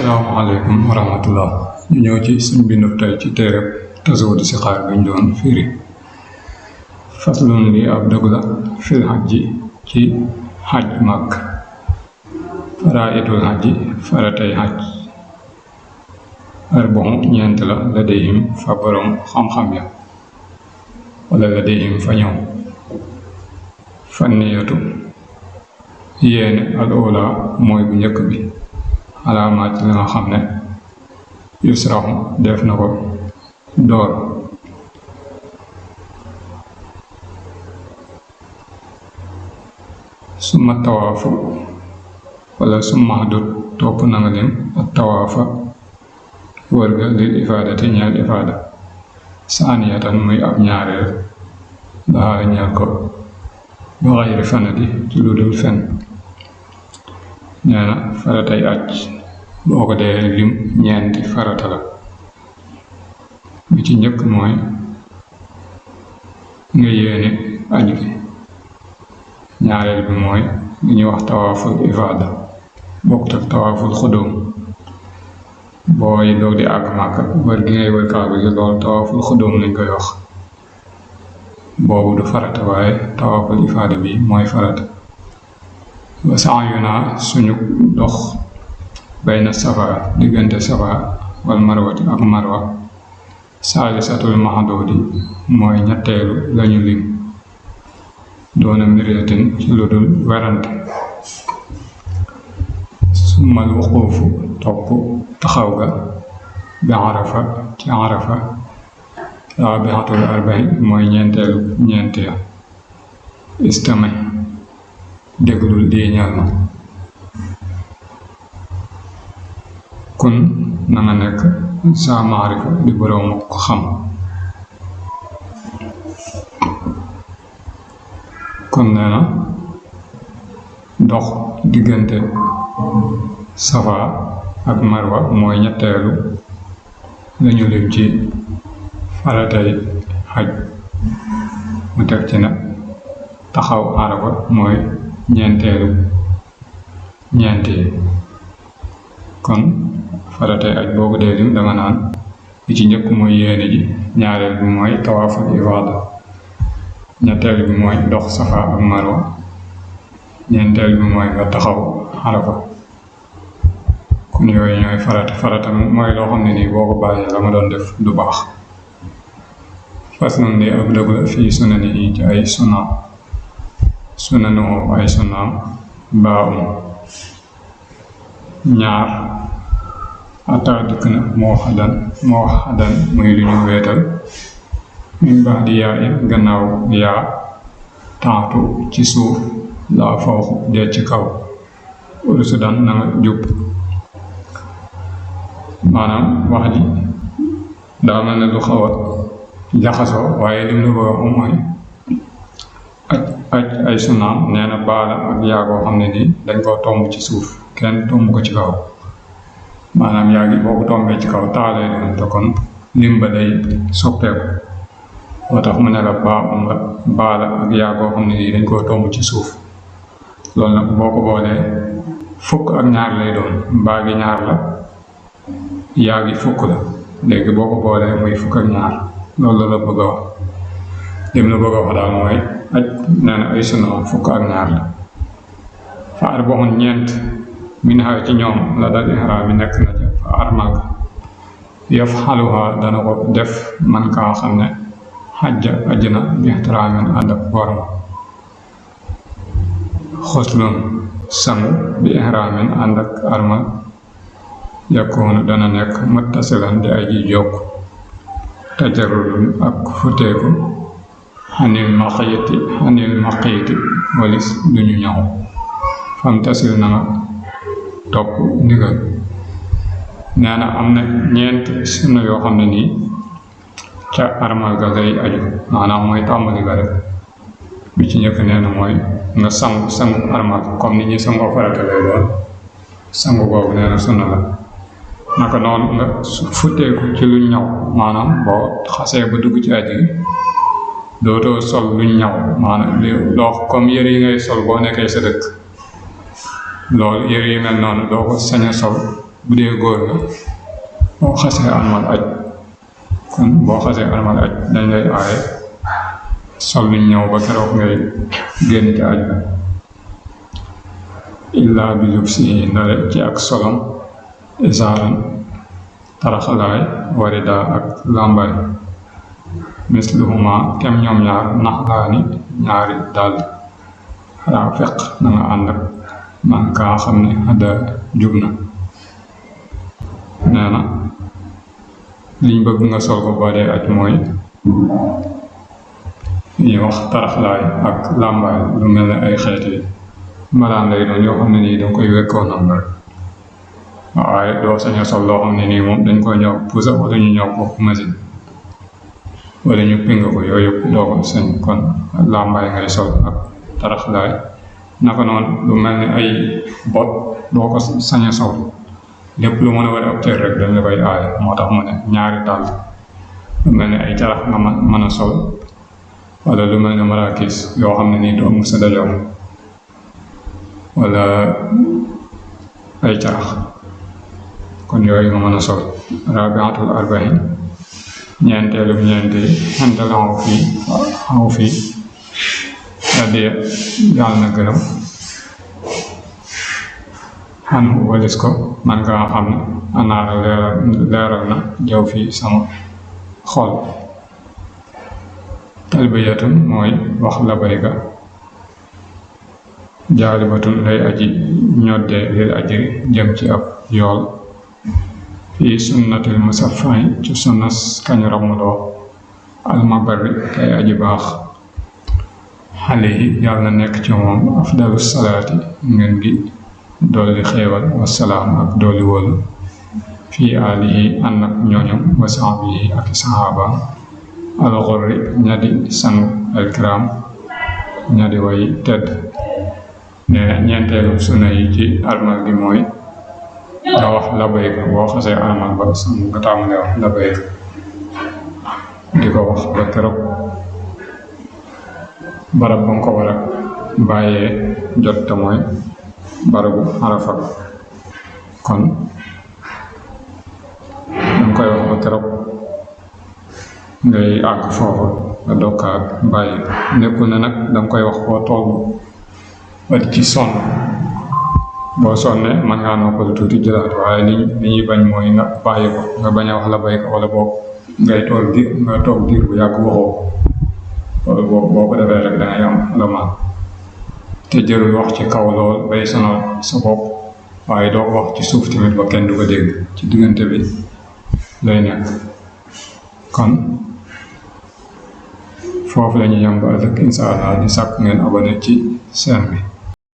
Assalamualaikum warahmatullah. ñu ñëw ci suñu bindu tay ci téereb tazود sixar biñ doon firi. faslun li ab dëgg la fil hajji ci hajj màkk. faraitul hajji faratay hajj. arbon ñeent la ladayhim fa borom xam-xam ya wala ladayhim fa ñoom. fanniyatu yéene al ula mooy bu njëkk bi. alaamaat ci la nga xam ne yusraxu def na ko door. summa tawaafu wala summa hadut topp na nga lim ak tawaafa wër ga lil ifaadati ñeel ifaada saaniyatan muy ab ñaareel daxaar ñeel ko ba xayri fanadi ci lu dul fen. nee na faratay aj boo ko dee lim ñeenti farata la. bi ci njëkk mooy nga yéene aj gi. ñaareel bi mooy li ñuy wax tawaaful ifaada bokkut ak tawaaful xudum. booy doog di àgg Màkka wër gi ngay wër Kaaba gi loolu tawaaful xudum lañ koy wax. boobu du farata waaye tawaaful ifaada bi mooy farata. wa saayuna suñu dox bayna safa diggante safa wal marwati ak marwa saalisatul mahdoodi mooy ñetteelu lañu lim doona miriyatin ci lu dul werante. summal wuquufu topp taxaw ga bi arafa ci arafa raabihatul arba'i mooy ñeenteelu ñeent ya. istami déglul lii ñal ma kun na nga nekk sa maarifa di boroom ko xam. kon nee na dox diggante safa ak marwa mooy ñetteelu lañu lim ci faratay xaj. mu teg ci nag taxaw arafa mooy ñeenteelu ñeent yi. kon faratay aj boobu dee lim danga naan bi ci njëkk mooy yéene ji, ñaareel bi mooy tawaaful ifaada, ñetteel bi mooy dox safa ak marwa, ñeenteel bi mooy nga taxaw arafa. kon yooyu ñooy farata mooy loo xam ne nii boo ko bàyyee la ma doon def du baax. fas nun di ab dëgg la fii sunani yi ci ay sunaam sunanu ay sunaam baawum ñaar ata dikk na moo xadan muy lu ñu weetal min baax di yaa in gannaaw yaa taatu ci suuf laa fawxu dee ci kaw urusu dan na nga jub. maanaam wax ji daa mel ne lu xaw a jaxasoo waaye lim la bëgg a mooy aj ay sunaam nee na baala ak yaa koo xam ne nii dañ koo tomb ci suuf kenn tomb ko ci kaw. maanaam yaa ngi boo ko tombee ci kaw taalee doon te kon lim ba day soppeeku. moo tax mu ne la baala ak yaa koo xam ne nii dañ koo tomb ci suuf. loolu nag boo ko boolee fukk ak ñaar lay doon. mbaa gi ñaar la yaa gi fukk la. léegi boo ko boolee muy fukk ak ñaar. loolu la bëgg a wax. lim la bëgg a wax daal mooy aj nee na ay sunna fukk ak ñaar la. fa arbaxun ñeent min ha ci ñoom la dal ihraam mi nekk na ca fa armal yaf xaluha dana ko def man kaa xam ne xajja ajna bi ihtiraamin ànd ak borom. xuslun sangu bi ihraamin ànd ak armal yakkoonu dana nekk muttasilan di aji jokk tajarrudun ak futeeku xanil maqiyiti walis duñu ñaw fam tasil na nga topp ndigal. nee na am na ñeent sunna yoo xam ne nii ca armal ga lay aju, maanaam mooy tàmbali ga rek. bi ci njëkk nee na mooy nga sangu armal comme ni ñuy sangoo farata lay doon. sangu boobu nee na sunna la. naka noonu nga futteeku ci luñ ñaw, maanaam boo xasee ba dugg ci aj gi dootoo sol luñ ñaw, maanaam loo comme yëre yi ngay sol boo nekkee sa dëkk. loolu yëre yu mel noonu doo ko sañ a sol bu dee góor nga boo xasee armal aj kon boo xasee armal aj dañ lay aaye sol luñ ñëw ba keroog ngay génn ci aj ba illaa bi lubsihi ndare ci ak solom isaaran taraxalaay warida ak làmbaay misluhuma kem ñoom ñaar naxlaani ñaari dàll xalaa feq na nga ànd ak man kaa xam ne hada jub na nee na liñ bëgg nga sol ko boo dee aj mooy ñuy wax taraxlaay ak làmbaay lu mel ne ay xeeti malaan lay doon yoo xam ne nii danga koy wekkoo noonu rek waaye doo sañ a sol loo xam ne nii moom dañ koy ñëw pusa wala ñu ñëw ko machine wala ñu ping ko yooyu yëpp doo ko sañ kon làmbaay ngay sol ak taraxlaay naka noonu lu mel ni ay bot doo ko sañ a sol lépp lu mën a war ab cër rek dañ la koy aaye moo tax mu ne ñaari dàll lu mel ni ay carax nga mën a sol wala lu mel ni marakis yoo xam ne nii doo mës a dajoo wala ay carax kon yooyu nga mën a sol rabiatul arbain ñeenteelu ñeenti xantal xaw fii addiya yàlla na gërëm xan walis ko man nga xam ne anaara leeral na jaw fii sama xol talbiyatun mooy wax labayka jaalibatun lay aji ñoddee lil ajri jëm ci ab yool fii sunnatil musaffai ci sunnas kañu ramuloo almabari kay aji baax xale yi yàlla nekk ci moom afdalu salaati ngeen gi dolli xéewal wasalaam ak dolli wóolu fii alihi ànd ak ñooñam wa sahbihi ak sahaaba alxurri ñadi sang alkiram ñadi way tedd ne ñeenteelu sunna yi ci armal gi mooy nga wax labayka boo xasee armal ba sang nga tàmbalee wax labayka di ko wax ba keroog barab ba nga ko war a bàyyee jot te mooy barabu Arafa kon danga koy wax ba keroog ngay àgg foofu nga dokkaat bàyyi nekkul ne nag danga koy wax boo toll ba ci sonn boo sonnee man ngaa noppalu tuuti jëlaat waaye li ñuy bañ mooy nga bàyyi ko nga bañ a wax la bayka wala boog ngay toog diir bu yàgg waxoo loolu boo ko defee rek dangay am la man te jërul wax ci kaw lool bay sonal sa bopp waaye doo ko wax ci suuf tamit ba kenn du ko dégg ci diggante bi lay nekk kon foofu la ñuy yem ba ëllëg insha Allah di sàkk ngeen abonné ci chaîne bi